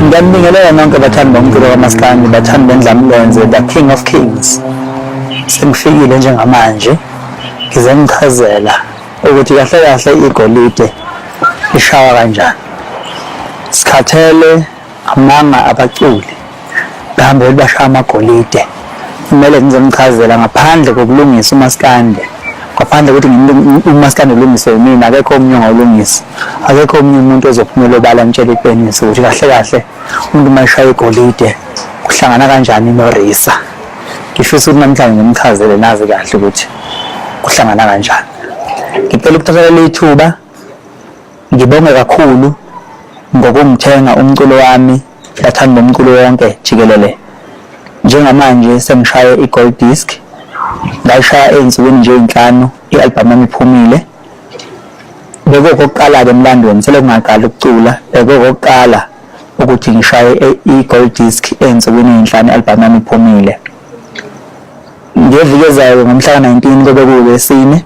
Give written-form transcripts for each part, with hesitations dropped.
Ngiyanibingelela nonke bathandi bomculo kaMaskandi, bathandi bendlamlenze, the King of Kings. Sengifikile njengamanje ngize ngichazela ukuthi kahle kahle igolide lishawa kanjani. Sikhathele amanga abaculi behambe bashaya amagolide. Kumele ngizonichazela ngaphandle kokulungisa umaskandi, ngaphandle kokuthi umaskandi ulungiswe yimina, akekho omunye ongawulungisa, akekho omunye umuntu ozophumela obala nitshele iqiniso ukuthi kahle kahle umuntu uma eshaya igolide kuhlangana kanjani noRisa. Ngifisa ukuthi namhlanje ngimchazele nazi kahle ukuthi kuhlangana kanjani. Ngicela ukuthatha leli thuba ngibonge kakhulu ngokungithenga umculo wami, bathandi bomculo wonke jikelele. Njengamanje sengishaye i-gold disc, ngayishaya ey'nsukwini nje ey'nhlanu, i-album yami iphumile. Bekuwokokuqala-ke emlandweni, selokhu ngaqala ukucula, bekuwokokuqala ukuthi ngishaye i-gold disc ey'nsukwini ey'nhlanu i-album yami iphumile. Ngeviki ezayo ngomhla ka-19 kobe kuwulwesine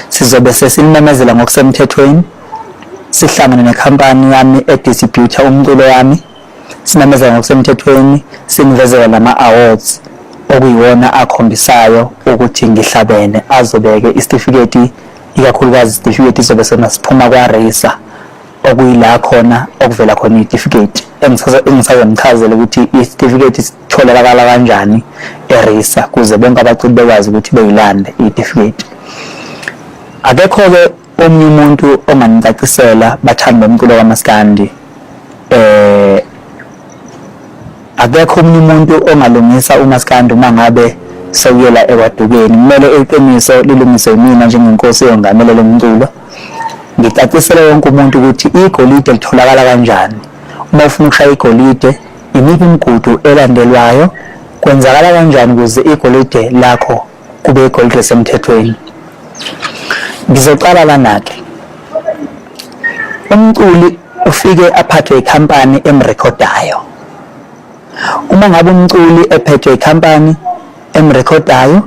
sizobe sesimemezela ngokusemthethweni sihlangane nekhampani yami edistributha umculo wami, simemezela ngokusemthethweni sinivezela lama-awards okuyiwona akhombisayo ukuthi ngihlabene. Azobeke isitifiketi, ikakhulukazi isitifiketi izobe sona siphuma kwa-RiSA, okuyila khona okuvela khona iy'tifiketi engisaze ngichazele ukuthi isitifiketi sitholakala kanjani eRISA kuze bonke abaculi bekwazi ukuthi beyilande iy'tifiketi. Akekho-ke omunye umuntu onganicacisela bathandi bomculo kaMaskandi, akekho omunye umuntu ongalungisa uMaskandi uma ngabe sewuyela ekwadukeni. Kumele iqiniso lilungiswe yimina njengenkosi eyongamele lo mculo, ngicacisele wonke umuntu ukuthi igolide litholakala kanjani, uma ufuna ukushaya igolide imiphi imigudu elandelwayo, kwenzakala kanjani ukuze igolide lakho kube igolide lisemthethweni. Ngizocala lana-ke, umculi ufike aphathwe ikhampani emrekhodayo. Uma ngabe umculi ephethwe ikhampani emrekhodayo,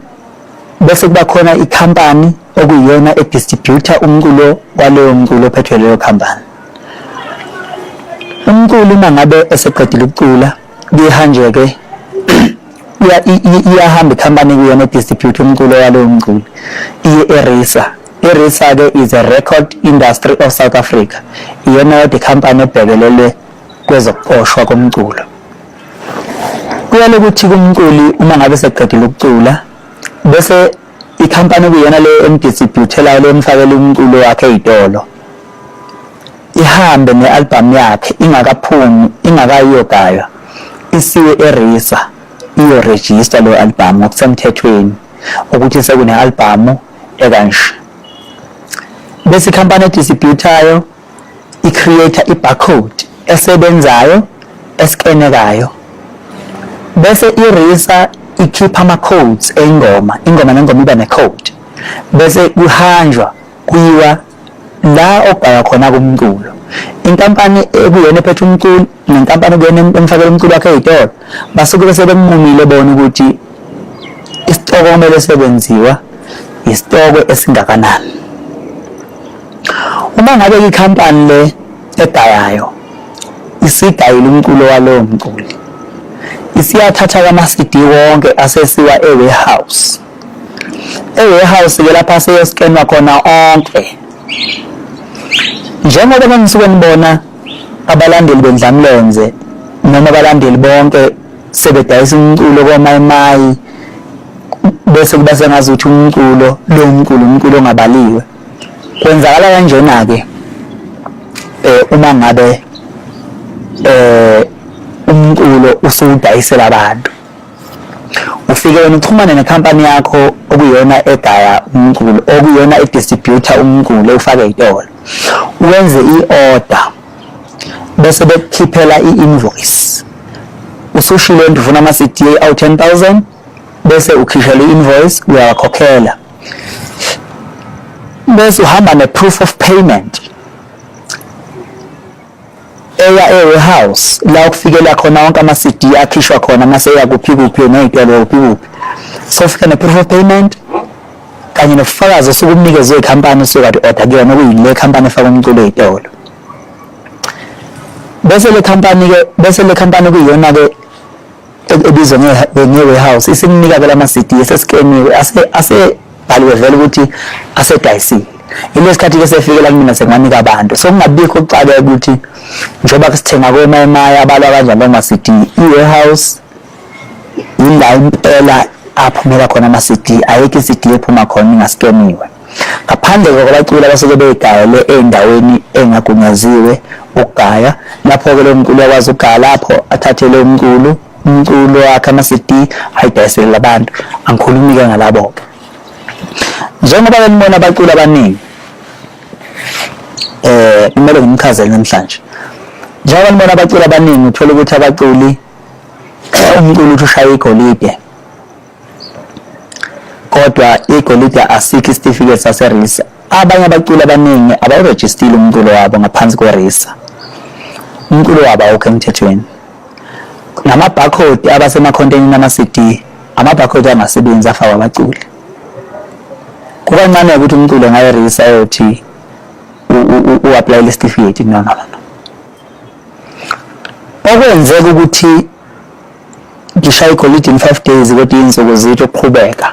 bese kuba khona ikhampani okuyiyona edistributha umculo waleyo mculo ophethwe leyo khampani. Umculi uma ngabe eseqedile ukucula, kuyihanjeke iyahamba ikhampani kuyona edistribute umculo walowo mculi iye eRISA. IRISA-ke is a Record Industry of South Africa, iyona yodwa ikhampani ebhekelele kwezokuqoshwa komculo. Kuyale ukuthi kumculi uma ngabe seqedile ukucula, bese ikhampani okuyiyona le emdistributhelayo, le emfakela umculo wakhe ey'tolo, ihambe ne-album yakhe ingakaphumi, ingakayiyogaywa, isiwe eRISA iyorejista leyo album ngokusemthethweni ukuthi sekune-albhamu ekanje. Bese ikhampani edistributhayo i-create i-barcode esebenzayo eskenekayo, bese iRISA ikhipha ama-codes engoma, ingoma nengoma iba ne-code, bese kuhanjwa kuyiwa la ogaya khona kumculo. Inkampani ekuyona ephethe umculo nenkampani ekuyona emfakela umculo wakhe ey'tolo basuke bese benqumile bona ukuthi isitoko kumele sekwenziwa isitoko esingakanani. Uma ngabe ikhampani le egayayo isigayile umculo walowo mculi, isiyathatha kama-CD wonke asesiwa e-warehouse. E-warehouse-ke lapha aseyoskenwa khona onke. Njengoba bengisuke nibona abalandeli bendlamlenze noma abalandeli bonke sebedayisa umculo komayimayi, bese kuba sengazuthi umculo lo mculo umculo ongabaliwe. Kwenzakala kanjena-ke uma ngabe umculo usuwudayisela abantu, ufike wena uxhumane nekhampani yakho okuyiyona egaya umculo, okuyiyona edistributha umculo ufake ey'tolo, wenze i-order bese bekukhiphela i-invoice. Usushilo into ufuna ama-CD awu-10,000, bese ukhishelwa i-invoice, uyawakhokhela, bese uhamba ne-proof of payment eya e-warehouse la okufikela khona wonke ama-CD akhishwa khona mase eya kuphi kuphi ney'tolo kuphi kuphi. So ufika ne-proof of payment. Kanye nobufakazi osuke ubunikezwe ikhampani osuke kade order kuyona, okuyile khampani efaka umculo ey'tolo. Bese le khampani-ke, bese le khampani kuyiyona-ke ebizwa nge-warehouse isikunika-ke lama-CD esesikeniwe, asebhaliwe vele ukuthi asedayisile. Yilesi khathi-ke sefike la kumina sengiwanika abantu, so kungabikho ukuxakeka ukuthi njengoba sithenga komayemaya abalwa kanjani lawo ma-CD. I-warehouse yila impela aphumela khona ama-CD, ayikho i-CD ephuma khona ingaskeniwe, ngaphandle kwabaculi abasuke beyigayele ey'ndaweni engagunyaziwe ukugaya. Lapho-ke lowo mculo uyakwazi ukugaya lapho, athathe lowo mculo, umculo wakhe, ama-CD, ayidayisele abantu. Angikhulumi-ke ngalabo-ke. Njengoba benibona abaculi abaningi, kumele ngimchazele namhlanje, njengoba nibona abaculi abaningi, uthola ukuthi abaculi, umculo uthi ushaya igolide, kodwa igolide asikho isitifiketi saseRISA. Abanye abaculi abaningi abawurejistile umculo wabo ngaphansi kweRISA, umculo wabo awukho emthethweni. Nama-barcode abasemakhontenini ama-CD, ama-barcode angasebenzi afakwa abaculi. Kukancane ukuthi umculo ngaye RISA eyothi u-applyele isitifiketi. No, no, no. Okwenzeka ukuthi ngishaye igolide in 5 days, kodwa iy'nsuku zithi ukuqhubeka,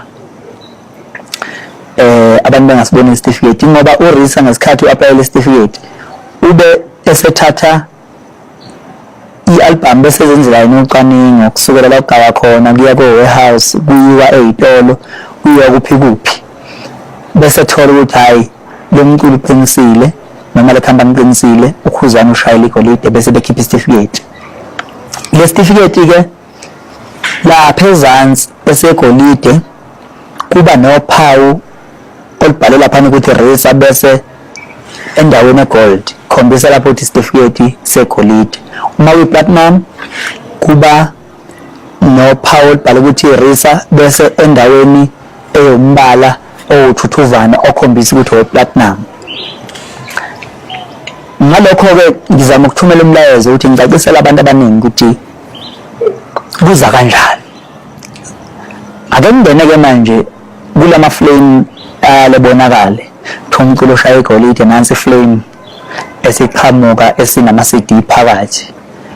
abantu bengasiboni isitifiketi, ngoba uRISA ngesikhathi u-applyele isitifiketi ube esethatha i-album, bese ezenzela yena ucwaningo kusukela la kugaya khona kuya ko-warehouse, kuyiwa ey'tolo, kuyiwa kuphi kuphi, bese thola ukuthi hhayi, lo mculo uqinisile noma le khampani iqinisile, uKhuzani ushayela igolide, bese bekhipha isitifiketi. Le sitifiketi-ke lapha ezansi esegolide kuba nophawu olubhale laphana ukuthi RISA, bese endaweni egold khombisa lapho ukuthi isitifiketi segolide. Uma kuyi-platinum kuba nophawu olubhale ukuthi RISA, bese endaweni ewumbala owuthuthuvana okhombisa ukuthi owe-platinum. Ngalokho-ke ngizama ukuthumela umlayezo ukuthi ngicacisele abantu abaningi ukuthi kuza kanjani. Ake ngingene-ke manje kulama flame alebonakale kuthiwa umculo oshaya igolide, nansi flame esiqhamuka esinama-CD phakathi,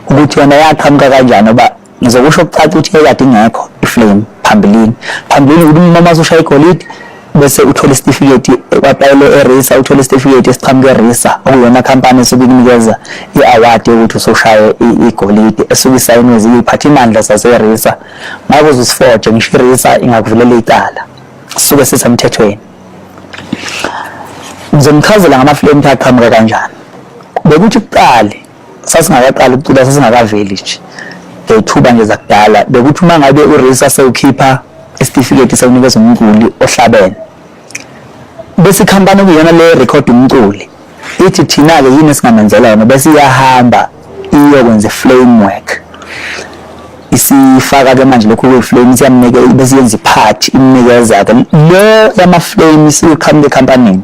ukuthi yona yaqhamuka kanjani, ngoba ngizokusho kucaca ukuthi yayikade ingekho iflame phambilini. Phambilini ukuthi uma mase ushaya igolide bese uthola isitifiketi, kwapayele eRISA, uthola isitifiketi esiqhamuka eRISA, okuyona khampani esuke ikunikeza i-award yokuthi usushaye igolide, esuke isayinwe ziyiphathimandla zaseRISA. Ngakho uzusifoje, ngisho iRISA ingakuvulela icala, sisuke sisemthethweni. Ngizomchazela ngama-flame ukuthi aqhamuka kanjani. Bekuthi kuqale sasingakaqali ukucula, sasingakaveli nje ngethuba nje zakudala, bekuthi uma ngabe uRISA sewukhipha isitifiketi sewunikeza umculi ohlabene, bese ikhampani okuyiyona le record umculi ithi thina-ke yini esingamenzela yona, bese iyahamba iyokwenza i-framework, isifaka-ke manje lokhu kuyi-flame, isiyamnike, bese yenza iphathi, imnikeza-ke le yama-flame isuke iqhamuka ekhampanini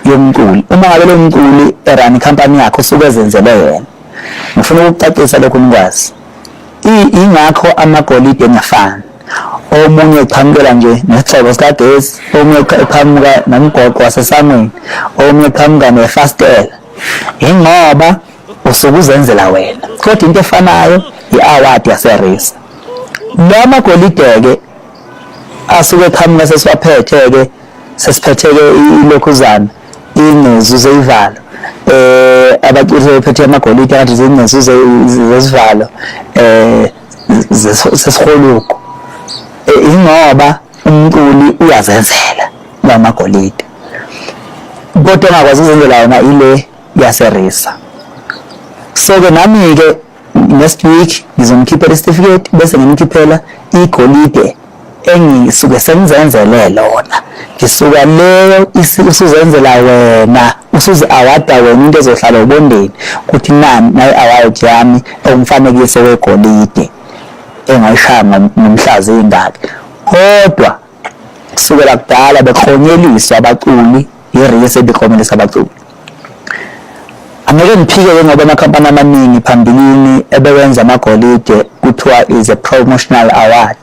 yomculi. Uma ngabe lo mculi erun ikhampani yakhe, usuke ezenzele yena. Ngifuna ukukucacisa lokhu nikwazi, ingakho amagolide engafani. Omunye eqhamukela nje nesigxobo sikagesi, omunye eqhamuka nomgoqo wasesangweni, omunye eqhamuka nefastela, ingoba usuke uzenzela wena, kodwa into efanayo i-award yaseRISA. La magolide-ke asuke eqhamuka sesiwaphethe-ke, sesiphethe-ke ilokhuzana, ingcezu zeyivalo, abaculi sebephethe amagolide ngathi zingcezu zesivalo sesiholuko, ingoba umculi uyazenzela lamagolide, kodwa ongakwazi ukuzenzela yona ile yaseRISA. So-ke nami-ke next week ngizomkhiphela isitifiketi, bese ngimkhiphela igolide engisuke sengizenzele lona. Ngisuka leyo usuzenzela wena, usuzi-awada wena into ezohlala obondeni ukuthi nani nayi award yami ewumfanekiso wegolide engayishaya ngomhlazi ingaki. Kodwa kusukela kudala beklonyeliswa abaculi, iRISA ebiklomelisa abaculi. Angeke ngiphike-ke ngoba amakhampani amaningi phambilini ebewenza amagolide. okuthiwa is a promotional award.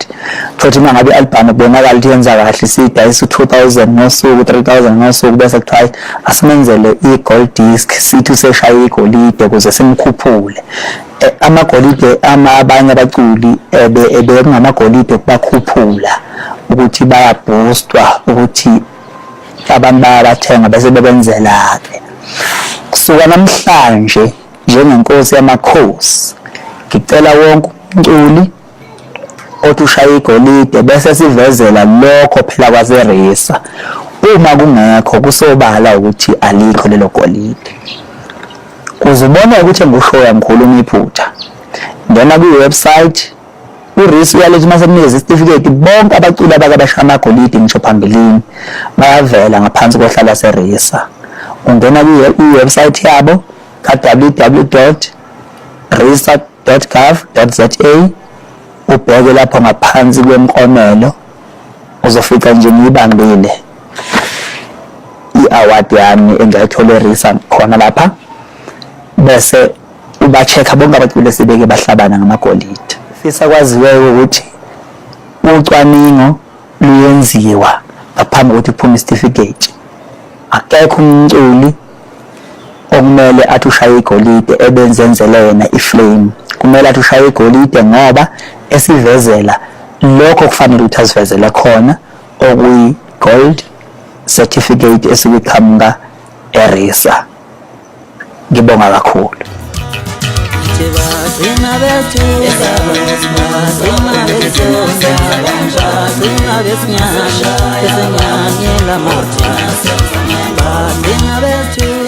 Thothi uma ngabe i-album kubonakala ukuthi yenza kahle siyidayisa u-2000 ngosuku, 3000 ngosuku, bese kuthiwa asimenzele i-gold disc, sithi useshaye igolide ukuze simkhuphule. Amagolide ama abanye abaculi ebekungamagolide okubakhuphula ukuthi bayabhoostwa, ukuthi abantu bayabathenga bese bebenzela-ke. Kusuka namhlanje njengenkosi yamakhosi, ngicela wonke umculi othi ushaya igolide bese sivezela lokho phela kwaseRisa. Uma kungekho kusobala ukuthi alikho lelo golide. Kuze ubone ukuthi engikushoyo angikhulumi iphutha, ngena kwi-website uRisa uyaletha uma sekunikeza isitifiketi, bonke abaculi abake bashaya amagolide ngisho phambilini bayavela ngaphansi kohla lwaseRisa. Ungena kwi-website yabo ka-www.risa.gov.za, ubheke lapho ngaphansi kwemiklomelo, uzofica nje ngiyibambile i-award yami engayithola eRisa khona lapha, bese uba-check-a bonke abaculi esebeke bahlabana ngamagolide. Fisa kwaziwe ukuthi ucwaningo luyenziwa ngaphambi kokuthi kuphume isitifiketi. Akekho umculi okumele athi ushaye igolide ebenzenzele yena iflame. Kumele athi ushaye igolide ngoba esivezela lokho kufanele ukuthi asivezele khona, okuyi-gold certificate esuke iqhamuka eRisa. Ngibonga kakhulu. Bagcina bethu.